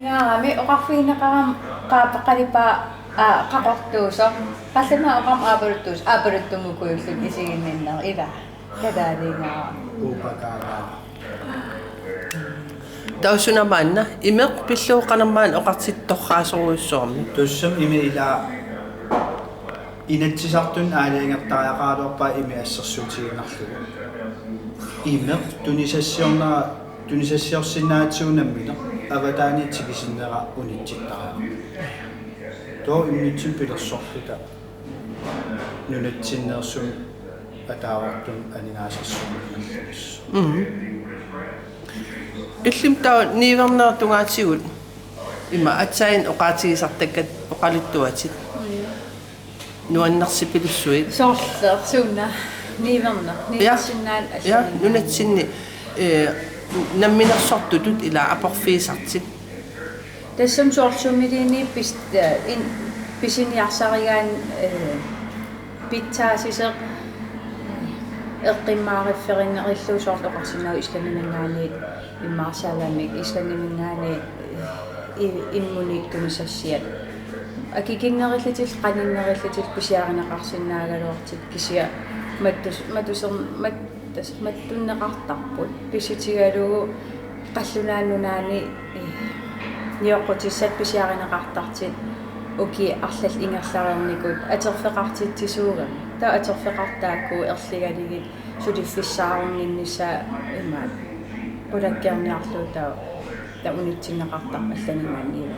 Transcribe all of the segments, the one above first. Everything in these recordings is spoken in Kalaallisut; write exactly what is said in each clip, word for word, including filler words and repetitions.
Ingaarami oqarfigineqarami qaappeqalipaa, aa, qaqortuusoq. Qallunaat oqarmat aapaluttuus-, aapaluttunngukujulluni isiginninneq ila. Kalaaliingaarami. Uupakaavaa. Taava suna maanna, imeq pillugu qanormaanna oqartittorujussuarmi. Tassami imi ila Inatsisartuni aalajangertariaqaraluarpaa imi assersuutigiinnarlugu. Imeq tunisassiornera, tunisassiorsinnaatsigu nammineq avataaniit tikisinnera unitsittariaqarpoq. Taava immitsinnut pilersorluta nunatsinneersumik ataavartumik aningaasarsuarnik ingerlanissaa. Mhm. Illimmi taava niuernerup tungaatigut ima aatsaat oqaatigisartakkatit oqaluttuatit. Nuannarsipilussuit. Soorlu, suuna, niuerneq, ja, niuersinnaaneq, ja, assaninngaanniit. Nunatsinni, eh, namminersortutut ila aporfigisartut. Tassami soorlu sumiluunniit pis-, eh, in-, pisiniarsarigaanni, eh, pitsaasuseq eqqumaffiginerillugu soorlu oqarsinnaavugut Islandiminngaanniit immaqa salamik, Islandiminngaanniit, eh, i-, immunik tunisassiat. Akikinnerullutillu, qaninnerullutillu pisiarineqarsinnaagaluartut kisianni mattus-, mattuser-, mat-, tassa mattunneqartarput. Pissutigalugu Qallunaat Nunaanni, eh, nioqqutissat pisiarineqartartut ukiut arlallit ingerlareernikut atorfeqartitsisuugamik. Taava atorfeqartut taakku erligalugit suliffissaarunnginnissaat imaat qulakkeerniarlugu taava, taava unitsinneqartarpoq allaninngaanniit.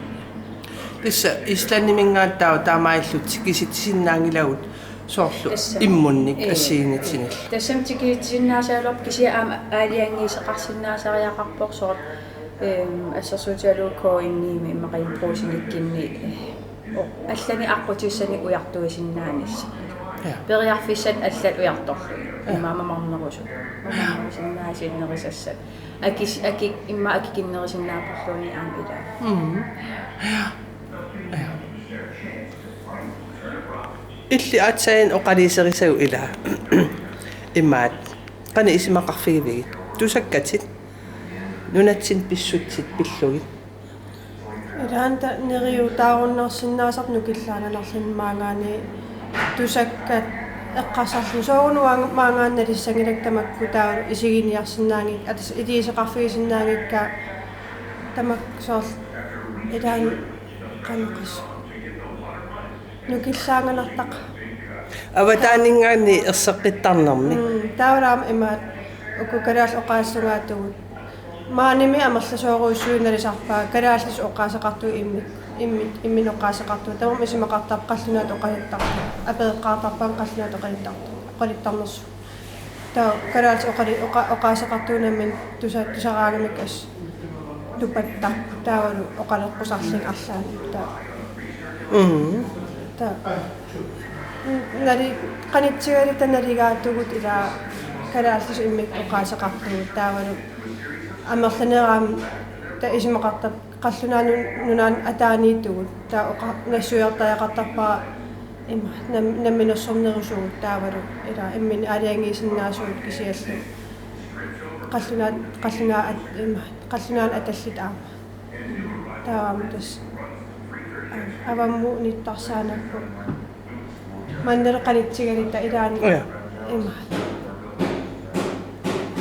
Tassa Islandiminngaanniit taava taamaalillutik tikisitsisinnaanngilagut soorlu, tassa, immunnik, ee, assigiinngitsunillu. Tassami tikisitsisinnaasaraluarpoq kisianni aamma aalajangiisoqarsinnaasariaqarpoq soorlu, ehm, assersuutigalugu K N I-mi immaqa Brugsenikkuni, eh, o-, allanik aqqutissanik ujartuisinnaanissaa. Ja. Periarfissat allat ujartorlugit. Ja. Immaqa mamarnerusut. Mamarnerusinnaasiit nerisassat. Akis-, akik-, immaqa akikinnerusinnaapulluunniit aamma ilaa. Mhm. Ja. Ja. Illit aatsaat oqaluuserisagut ila. Imaat. Qanoq isumaqarfigivigit? Tusakkatit. Nunatsinni pissutsit pillugit. Ilaanni ta-, neriuutaarunnaarsinnaasarput nukillaanganarluni maanngaanniit tusakkat eqqarsarlugit soorunami maanngaanniit nalissanngilakka tamakku taava isiginiarsinnaanngikkaat, atas iliuuseqarfigisinnaanngikkaat tamakku soorlu ilaanni qanoq oqassaanga. Nukillaanganartaqaaq. Avataaninngaanniit erseqqittarnermik. Mm, taavalu aamma imaat uku kalaallit oqaasissagaatigut. Maanimi amerlasoorujussuit nalisarpaat kalaallisut oqaaseqartugut immik, immik, imminnut oqaaseqartugut. Tamarmik isumaqartarput qallunaatut oqaluttartut. Apereqqaartarpaat qallunaatut oqaluttartut. Oqaluttarnersut. Taava kalaallisut oqali-, oqa-, oqaaseqartugut nammineq tusa-, tusaraangamikkit assut tupattarput taavalu oqaloqqusarlugit arlaannik taava. Mm. Taava. Nali-, qanitsigaluta naligaatigut ila kalaallisut immikkut oqaaseqartugut taavalu amerlanerit aamma taava isumaqartarput Qallunaat Nun-, Nunaanni ataaniittugut. Taava oqa-, nassuiartariaqartarpara ima nam-, namminersornerusugut taavalu ila imminut aalajangiisinnaasugut kisianni qallunaat, qallunaat at-, ima, qallunaanut atalluta aamma. Taava aamma tassa, a-, avammut nittarsaanarpoq. Maannalu qanitsigaluta ilaanni. Ja. Ima.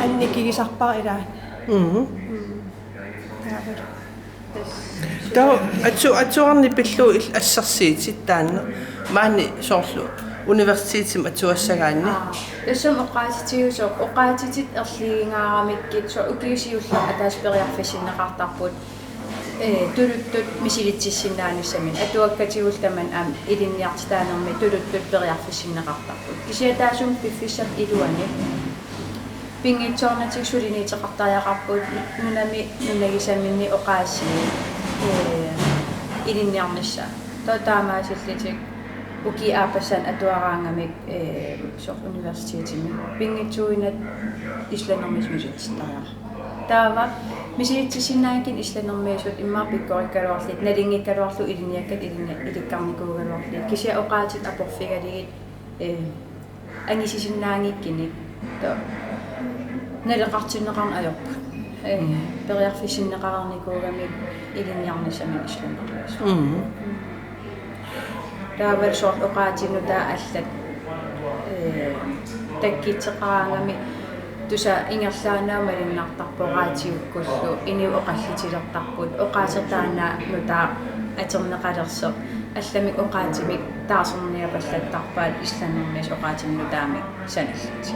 Annikigisarpara ilaanni. Mhm. Mm. Taavalu. Taava atsu-, atsuarnik pillugu il-, assersuutit taanna. Maani soorlu universitetimi atsuassagaanni. Aa, tassami oqaatitigisoq, oqaatsitit erligingaaramikkit, soorlu ukiut siulliit ataaseq periarfissinneqartarput, ee, tuluttut misilitsissinnaanissaminnik. Atuakkatigullu tamanna aamma ilinniartitaanermi tuluttut periarfissinneqartarput. Kisianni taassuma piffissap iluani pinngitsoornatik suliniuteqartariaqarput nunami nunagisaminni oqaasii, ee, ilinniarnissaat. Taava taamaasillutik ukiup aappassaani atuaraangamik, ee, soorlu universitetimi pinngitsuuinnaq islandimiusut misilitsittariaqarput. Taava misilitsissinnaanngikkunik islandimiusut immaqa pikkorikkaluarlutik, nalunngikkaluarlugit ilinniakkat ilinni-, ilikkarnikuugaluarlutik. Kisianni oqaatsit aporfigalugit, ee, angisuusinnaanngikkunik. Taava naleqartinneqarneq ajorput. Ee, periarfissinneqarnikuugamik ilinniarnissamik islandorniarnissamik. Mm. Taavalu soorlu oqaatsit nutaat allat, ee, takkuttoqaraangamik tusaat ingerlaannaq malunnartarpoq oqaatsiukkullu inuit oqallutilertarput oqaaseq taanna nutaaq atorneqalersoq allamik oqaatsimik taarserniapallattarpaat islandorniarnissamik oqaatsit nutaamik sanallutik.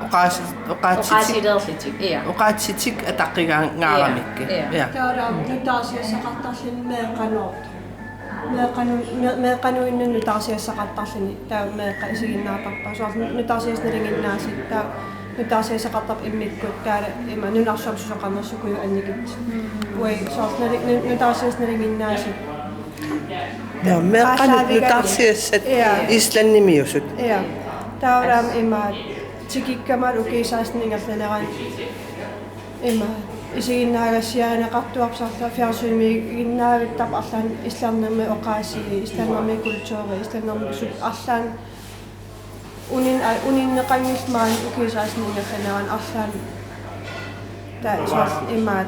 Oqaasi-, oqaatsitik. Oqaasilerlutik, ja. Oqaatsitik ataqqigaangaaramikkit. Ja, ja. Ja. Taava nutaarsiassaqartarluni meeqqanut. Meeqqanu-, me-, meeqqanuinnaq nutaarsiassaqartarluni. Taava meeqqat isiginnaartarpaat. Soorlu nutaarsiassat nalinginnaasut. Taava nutaarsiassaqartarput immikkut. Taava ima nunarsuarmi susoqarnersukuju annikitsukkut. Uagut soorlu nali-, nu-, nutaarsiassat nalinginnaasut. Ja, meeqqanut nutaarsiassat. Ja. Islandimiusut. Ja. Taava aamma imaat tikikkama ukiut seksten ingerlaneranni imaat isiginnaagassiarineqartuarput soorlu fjernsyniiginnavittarput arlaannik islandormiut oqaasii, islandormiut kulturi, islandormiut su-, arlaannik unin-, a-, uninneqanngillat maani ukiut seksten ingerlaneranni arlaannik. Taava soorlu imaat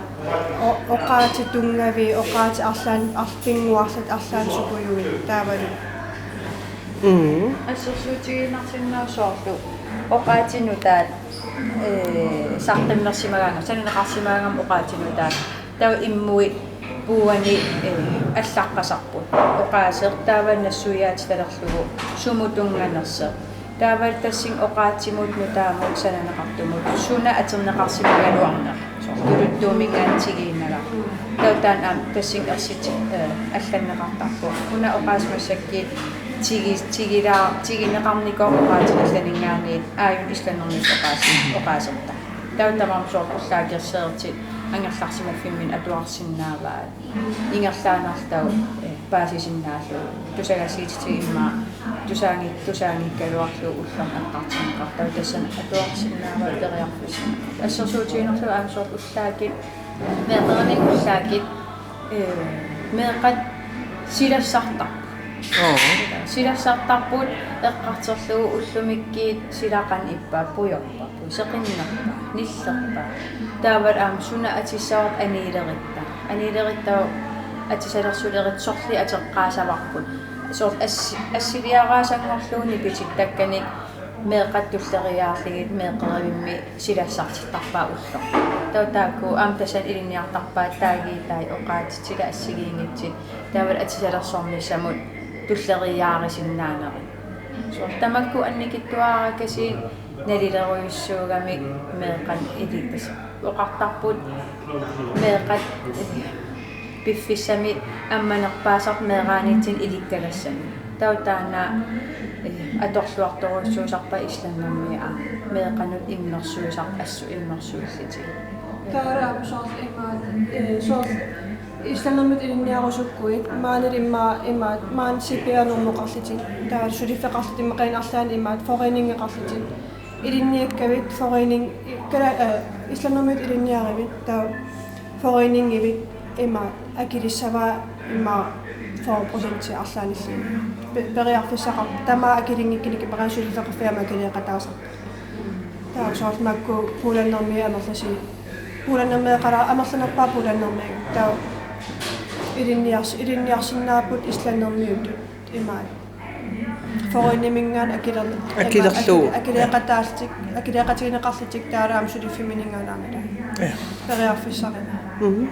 o-, oqaatsit tunngavii, oqaatsit arlaannik ar-, pinnguarlutik arlaannik sukujuit taavalu. Mm. Assersuutigiinnarsinnaavoq soorlu oqaatsit nutaat, ee, saqqummersimagaangamik, sananeqarsimagaangamik oqaatsit nutaat. Taava immuit puuani, ee, allaqqasarput. Oqaaseq taava nassuiaatitalerlugu sumut tunnganersoq. Taava tassani oqaatsimut nutaamut sananeqartumut suna atorneqarsimagaluarneq. Soorlu tuluttuuminngaanniit tigiinnarlugu. Taava taanna aamma tassani ersitik, ee, allanneqartarpoq. Una oqaaseq massakkut tigi-, tigilaa-, tigineqarnikoq oqaatsit allaninngaanniit aajuna islandormiut oqaasi-, oqaasertaa. Taava tamarmik soorlu ullaakkut ersereerlutik angerlarsimaffimminni atuarsinnaavaat. Ingerlaannarlugu, ee, paasisinnaallugu. Tusagassiuutitigut immaqa tusaanngik-, tusaanngikkaluarlugu ullormut eqqartorneqartarpoq tassani atuarsinnaavaat periarfissanik. Assersuutigiinnarlugu aamma soorlu ullaakkut, meeqqerivinni ullaakkut, ee, meeqqat silassartarput. Oo. Silassartarput eqqartorlugu ullumikkut sila qanoq ippa, pujorpa. Seqinnerpa, nillerpa. Taavalu aamma suna atissavat aniileritta. Aniileritta atisalersulerit sorliit atoqqaassavarput. Soorlu ass-, assiliaraasanngorlugu nipitittakkanik meeqqat tulleriiaarlugit meeqqerivimmi silassartittarpaat ulloq. Taava taakku aamma tassani ilinniartarpaat taaguutai oqaatsit sila assigiinngitsut. Taavalu atisalersornissamut tulleriiaarisinnaanerit. Soorlu tamakku annikitsuarakkasiit nalilerujussuugamik meeqqat ilikkagassat. Oqartarput meeqqat, eh, piffissami ammanerpaasarput meeraanitsinni ilikkagassat. Taava taanna, eh, atorluartorujussuusarpaat islandormiut aamma. Meeqqanut immersuisarput assut immersuillutik. Taava soorlu imaat, eh, soorlu islandormiut ilinniarusukkuit, maani immaqa imaat, maani C P R-normoqarlutik, taava suliffeqarlutik immaqa arlaanni imaat, foreningeqarlutik. Ilinniakkavit forening, kala-, eh, islandormiut ilinniarivit, taava foreningivit imaat, akilissavaa imaat, fyrre procent arlaannilluunniit. Pe-, periarfissaqarpoq, tamaat akilinngikkunikku immaqa suliffeqarfiit aamma akiliaqataasarput. Taava soorlu makku Puulannermiut amerlasi-, Puulannermeeqalaa-, amerlanerpaat Puulannermiut. Taava ilinniars-, ilinniarsinnaapput islandormiutut imaat. Foreningiminngaanniit akiler-, Akilerlugu. Akili-, akiliaqataallutik, akiliaqatigineqarlutik taava aamma suliffimminngaanniit. Ja. Periarfissaqarpoq. Mhm.